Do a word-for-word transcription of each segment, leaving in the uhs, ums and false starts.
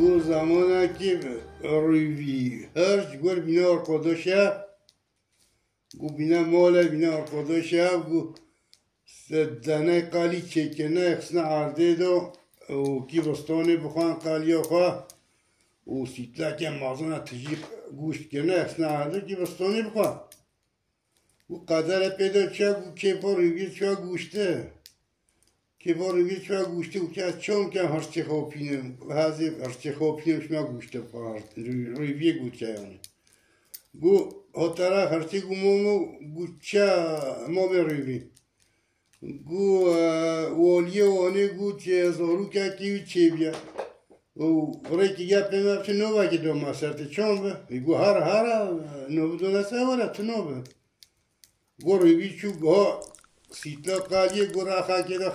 Û zamanekî rûvî her ji gor bîna arkadaşa, û bîna mala bîna arkadaşa, û daney qalî çêkirine, xistina erdê de, û kî bistanê bixwan qaliya xwe, û sîtleke mazina tijî gûşt kirine, xistina erdê kî bistanê bixwe. Û qedere pê de çek û kêfa rûvî çek gûşte. Kêfa rûvî çek gûşte û ke çon ke hirçê xopîne, hazê hirçê xopîne şima gûşte xwar. Rûvî gû çe yani. Gû hotara hirçê gû momo gû çe momê rûvî. Gû, e, oliyê onê gû çe zorûkekî wî çêbiye. Û rêkî gepê me çi novakî doma ser te çon be? Gû hara hara, e, novi dona ser were, tu nobe. Gû rûvî çû, gû sîtla qaliyê, gû raxakê de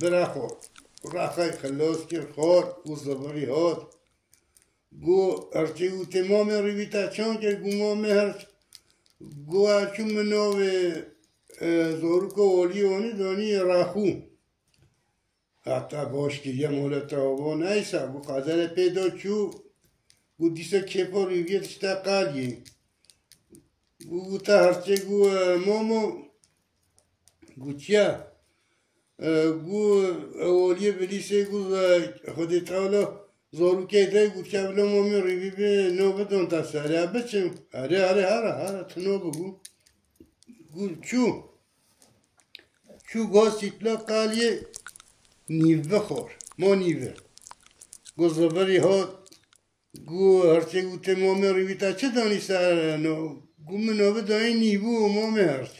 bira xwe. Raxay xilos kir, xor û zivirî hot. Gû hirçê û tê mamê rûvî te çon kir, gû mamê hirç. Gû a çû min novê, e, zorûka oliyê onê donî raxû. Heta baş kiriye moleta ava neyse, gû qedere pê de çû, gû dîsa kêfa rûviyê tişta qaliyê. Gû, gû te hirçê gû, e, momo, gû çiya? E, gû, e, oliyê bilîsê gû, e, Xwedê Teala zorûkê de gû çe bila momê rûvî bi no bidon te serê biçim. Erê, erê, hara, hara, tu no bigû. Gû çû. Çû go sîtla qaliyê nîv bixor. Mo nîve. Go zivirî hot. Go hirçê gû tê momê rûvî te çi danî ser no? Gû min no bi danî nîvû û momê hirç.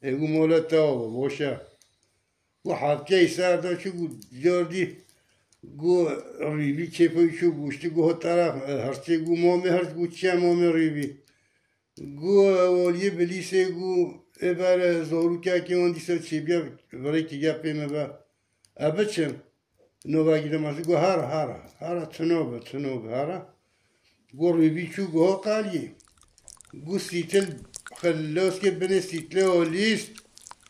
Ê gû mola te ava, boşa. Gû hevkeyî ser de çû gû cardî. Gû rûvî kêfê çû gûştî gû hot tera, e, hirçê gû momê hirç gû çiye momê rûvî. Gû oliyê bilîsê gû ê ber zorûkekê wan dîsa çêbiya virêkî gepê me be. E biçim. Nova gidema gû hara, hara, hara, tu nobe, tu nobe, hara. Gû rûvî çû gû ho qaliyê. Gû sîtil xiloskê binê sîtlê olîst.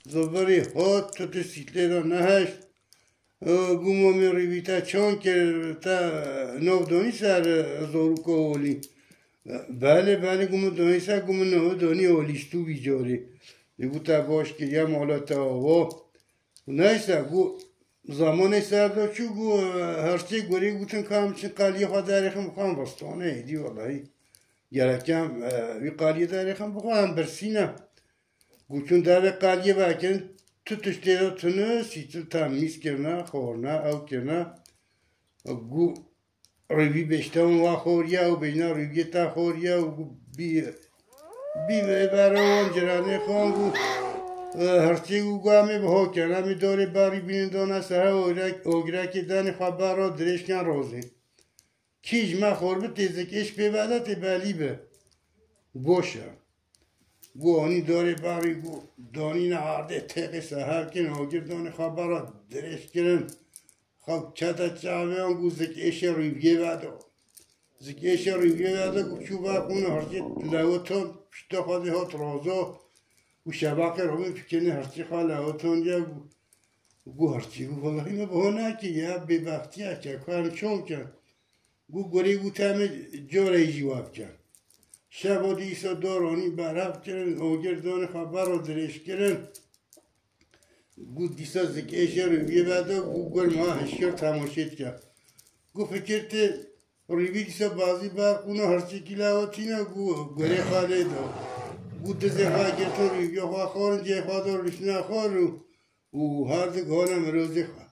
Zivirî hot, tu tu sîtlê de neheşt. Gû momê rûvî te çon kir, te nov donî ser, e, zorûka olî. Belê, belê, gû min donî ser, gû min nov donî olîstû vî carê. Ê gû te baş kiriye, mala te ava. Neyse, gû zamanê ser de çû, gû, e, hirçê gurê gûtin ka em çin qaliyê xwe derêxin bixwan vistane, êdî welahî. Gerek em, e, wî qaliyê derêxin bixwan, em birsîne. Gû çûn dervê qaliyê vekirin, tu tiştê de tune, sîtil temîz kirine, xorine, ew kirine. Gû rûvî bêşte wan wa xoriye, ew bêjna rûviyê te xoriye, û gû bî, bî vê bere wan ciranê xwe gû, e, hirçê gû, gû em ê bi ho kirin, em ê dorê berî bînin dona ser hev, ogre-, ogrekê danê xwe bero dirêj ken rozê. Kî ji me xor bi tê zik êş pê vede tê belî be. Boş e. Gû anî dorê barî gû danîne ardê têqê seher kirin, ogir danê xwe bera dirêj kirin. Xwe kete çaviyan gû zik êşê rûviyê vedo. Zik êşê rûviyê vedo gû çû ve qûna hirçê lewiton, pişta xwe dê hot rozo. Û şebaqê robin fikirine hirçê xwe lewiton diye gû, gû hirçê gû welahî me biho nekiriye, bêbextiye ke, ku em çon ken. Gû gurê gû te em ê coreyî jî wa bikin. Şeva dîsa dor anî berhev kirin, ogir danê xwe bero dirêj kirin. Gû dîsa zik êşê rûviyê veda, gû gur ma hişyar temaşê dike. Gû fikir tê rûvî dîsa bazî ber qûna hirçekî lewatîne, gû gurê xwe lê da. Gû dizê xwe girtin rûviyê xwe xwarin, cihê xwe da rûşna xwar û, û her di gihana mirozê xwe.